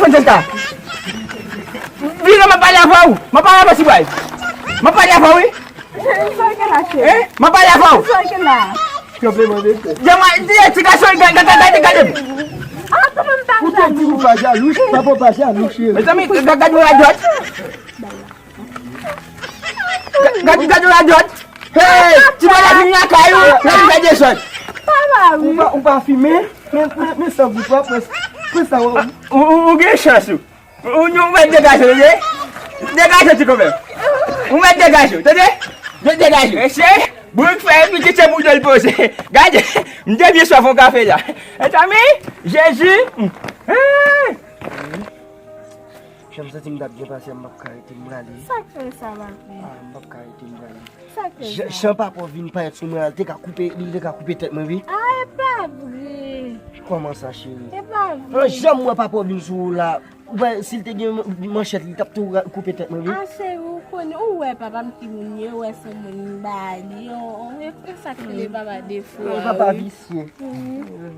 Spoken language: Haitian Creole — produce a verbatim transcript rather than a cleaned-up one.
telefòn, Santa. Vini, m ap pale avè w. M ap pale avè w, Sibray. M ap pale avè w, wi. Sa w gen la, cheri? Hein? M ap pale avè w. Sa w gen la? Tranblemann de tè. Di mwen, di ti gason, gade, gade, gade, gade. Ah, kòman m pa jalou? Ou te di ou pa jalou, papa w pa jalou, cheri. Mezanmi, gade, gade yon radòt. Gad, gad yon radòt. Hey, ti bòlè vin lakay ou, la vin fè dezòd. Papa, wi. Ou pa, ou pa fimen, men, men, men san gou pran, pran, pran sa wè. Ou, ou, ou gen chans ou. Ou, ou mèt degaje w, tande? Degaje w ti kòmè. Ou mèt degaje w, tande? Mèt degaje w. Mesye, boug fè epi ti se boudèl poze. Gade, m te byen swaf yon kafe la. Mezanmi, Jezi. Hey! Jan m santi m t ap byen pase a, m p ap ka rete, m prale. Sa k fè sa, papi? Ah, m p ap ka rete, m prale. Sa k fè sa? Jan, jan papa w vin parèt sou mwen a, li te ka koupe, li te ka koupe tèt mwen, wi. Ah, e pa vre. Kòman sa, cheri? E pa vre. An, jan m wè papa w vin sou ou la, ou wè, si l te gen manchèt, li t ap tou ra-, koupe tèt mwen, wi. Ah, cheri, ou konnen, ou wè papa m ki moun ye, ou wè se moun m ba li, oh, oh, e, e sa k rele papa defo a, wi. Papa visye. Wi.